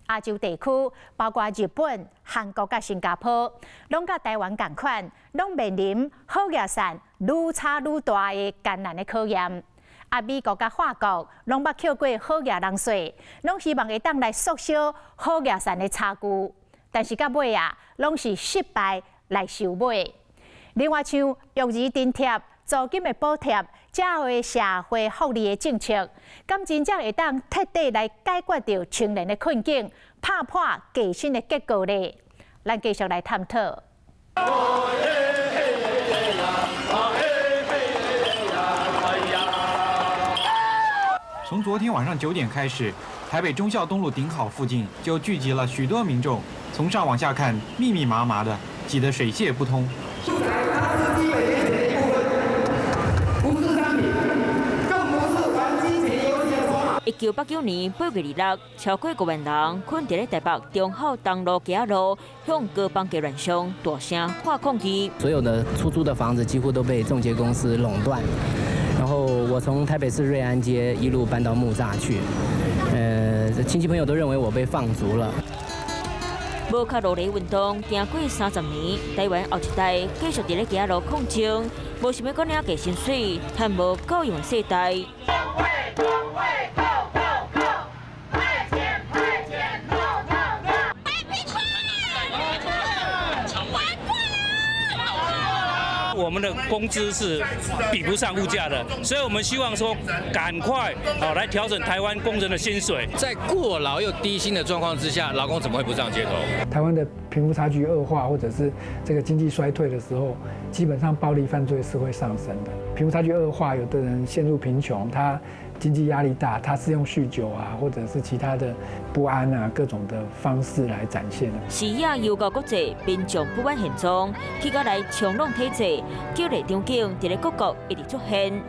亞洲地區包括日本、韓國佮新加坡，攏佮台灣仝款，攏面臨好額散愈炒愈大的艱難的考驗。啊，美國佮法國攏捌扣過好額人稅，攏希望會當來縮小好額散的差距，但是到尾啊，攏是失敗來收尾。另外，像育兒津貼、租金的補貼，這類社會福利的政策，敢真正會當徹底來解決著青年的困境，拍破低薪的結構咧？咱繼續來探討。哦耶嘿呀，啊嘿嘿呀，哎呀。從昨天晚上9點開始，台北忠孝東路頂好附近就聚集了許多民眾，從上往下看，密密麻麻的，擠得水泄不通。住宅它是基本金錢的一部分，不是商品，更不是玩金錢遊戲的籌碼。1989年8月26，超過5萬人睏佇咧台北忠孝東路街仔路，向高房價亂象大聲喊抗議。所有的出租的房子幾乎都被仲介公司壟斷，然後我從台北市瑞安街一路搬到木柵去，親戚朋友都認為我被放逐了。無跤奴隸運動行過30年，台灣後一代繼續佇咧街仔路抗爭，無想欲閣領低薪水，趁無夠用世代。工會工會 go go go，派錢派錢 no no no，白皮穿，我們的工資是比不上物價的，所以我們希望說趕快哦來調整台灣工人的薪水。在過勞又低薪的狀況之下，勞工怎麼會不上街頭？台灣的貧富差距惡化，或者是這個經濟衰退的時候，基本上暴力犯罪是會上升的。貧富差距惡化，有的人陷入貧窮，他經濟壓力大，他是用酗酒啊，或者是其他的不安啊，各種的方式來展現的。視野悠到國際，民眾不滿現狀，起家來衝浪體制，激烈場景佇咧各國一直出現。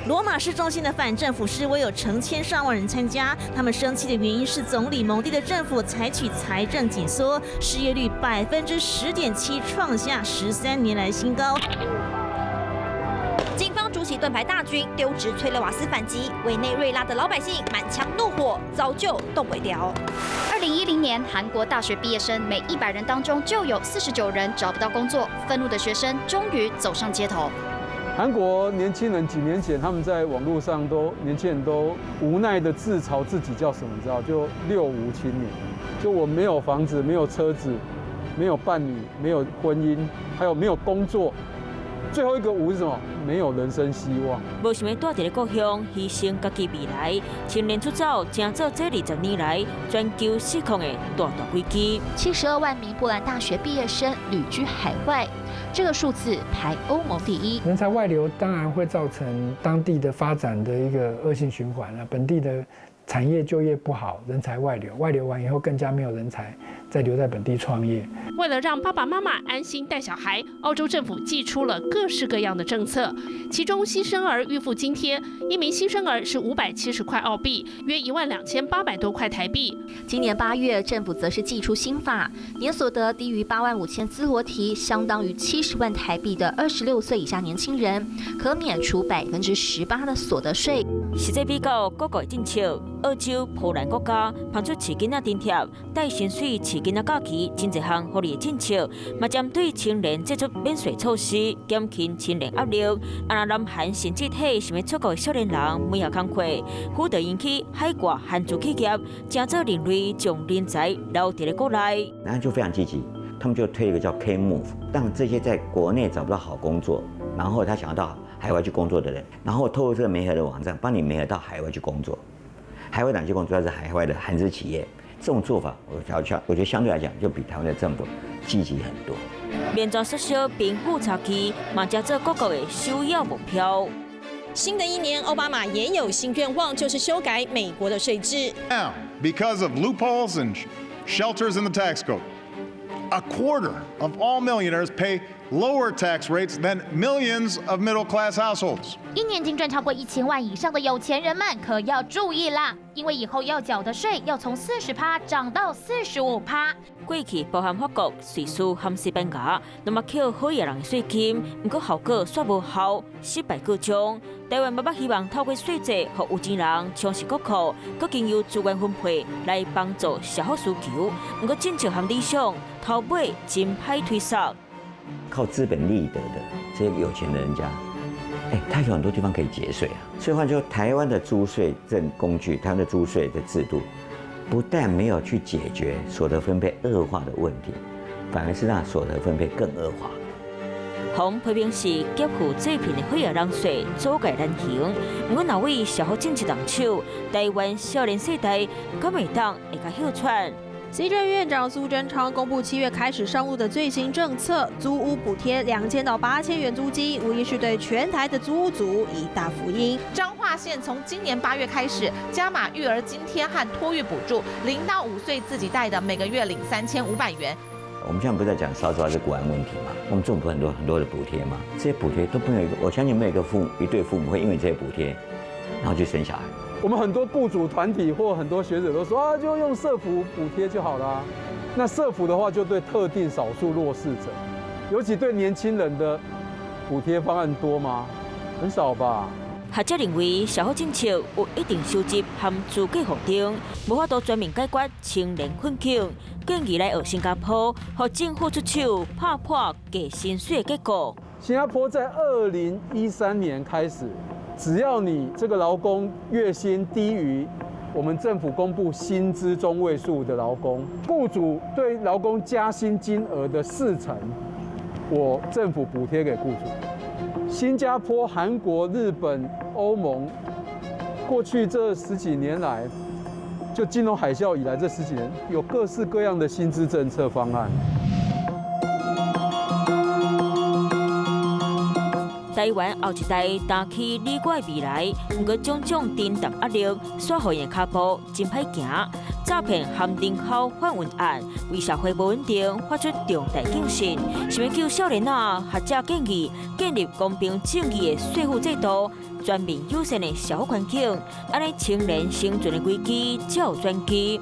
羅馬市中心的反政府示威有成千上萬人參加，他們生氣的原因是總理蒙蒂的政府採取財政緊縮，失業率10.7%，創下13年來新高。警方築起盾牌大軍，丟擲催淚瓦斯反擊，委內瑞拉的老百姓滿腔怒火，早就擋袂牢。2010年，韓國大學畢業生每100人當中就有49人找不到工作，憤怒的學生終於走上街頭。韓國年輕人幾年前，他們在網絡上都年輕人都無奈的自嘲自己叫什麼？你知道？就六無青年，就我沒有房子，沒有車子，沒有伴侶，沒有婚姻，還有沒有工作。最後一個無是什麼？沒有人生希望。無想欲蹛佇咧故鄉，犧牲家己未來，青年出走，成做這20年來全球失控的大大危機。72萬名波蘭大學畢業生旅居海外，這個數字排歐盟第一。人才外流當然會造成當地的發展的一個惡性循環啊，本地的產業就業不好，人才外流，外流完以後更加沒有人才再留在本地創業。為了讓爸爸媽媽安心帶小孩，澳洲政府祭出了各式各樣的政策，其中新生兒預付津貼，一名新生兒是570塊澳幣，約1萬2800多塊台幣。今年8月，政府則是祭出新法，年所得低於8萬5千茲羅提，相當於70萬台幣的26歲以下年輕人，可免除18%的所得稅。實際比較各國政策，澳洲、波蘭國家拋出飼囡仔津貼、帶薪水飼囡仔假期，真濟項福利政策，嘛針對青年祭出免稅措施，減輕青年壓力。啊，南韓甚至替想欲出國的少年人每下工課，輔導𪜶去海外韓資企業，成做另類將人才留佇咧國內。然後就非常積極，他們就推一個叫 K Move，讓這些在國內找不到好工作，然後他想要到海外去工作的人，然後透過這個媒合的網站，幫你媒合到海外去工作。海外哪些工作主要是海外的韓資企業，這種做法，我覺得相對來講就比台灣的政府積極很多。免怎縮小貧富差距，嘛成做各國的首要目標。新的一年，奧巴馬也有新願望，就是修改美國的稅制。 Now, because of loopholes and shelters in the tax code, a quarter of all millionaires pay lower tax rates than millions of middle class households. 一年净赚超過1000萬以上的有錢人們可要注意啦，因為以後要繳的稅要從40趴漲到45趴。過去包含法國、瑞士和西班牙，攏嘛扣好額人的稅金，毋過效果煞無效，失敗告終。台灣嘛捌希望透過稅制，予有錢人充實國庫，閣經由資源分配來幫助社福需求。毋過政策和理想，頭尾真歹推捒。靠資本利得的這些有錢的人家，哎，他有很多地方可以節稅啊。所以換句話說，台灣的租稅這工具，台灣的租稅的制度，不但沒有去解決所得分配惡化的問題，反而是讓所得分配更惡化。予批評是劫富濟貧的好額人稅，阻礙難行。毋過，若為社福政策動手，台灣少年世代敢會當會較歇喘。行政院長蘇貞昌公布7月開始上路的最新政策，租屋補貼2000到8000元租金，無疑是對全台的租屋族一大福音。彰化縣從今年8月開始加碼育兒津貼和托育補助，0到5歲自己帶的每個月領3500元。我們現在不是在講少子化是國安問題嗎？我們政府很多很多的補貼嘛，這些補貼都沒有一個，我相信沒有一個一對父母會因為這些補貼，然後去生小孩。我們很多雇主團體或很多學者都說啊，就用社福補貼就好了。那社福的話，就對特定少數弱勢者，尤其對年輕人的補貼方案多嗎？很少吧。學者認為，社福政策有一定收入和資格予定，無法度全面解決青年困境。建議來學新加坡，予政府出手拍破低薪水的結構。新加坡在2013年開始，只要你這個勞工月薪低於我們政府公布薪資中位數的勞工，雇主對勞工加薪金額的4成，我政府補貼給雇主。新加坡、韓國、日本、歐盟，過去這十幾年來，就金融海嘯以來這十幾年，有各式各樣的薪資政策方案。台灣後一代擔起你我的未來，毋過種種重擔壓力，煞予𪜶跤步真歹行。詐騙和人口販運案，為社會無穩定發出重大警訊。想欲救少年仔，學者建議建立公平正義的稅負制度，全面友善的社會環境，按呢青年生存的危機才有轉機。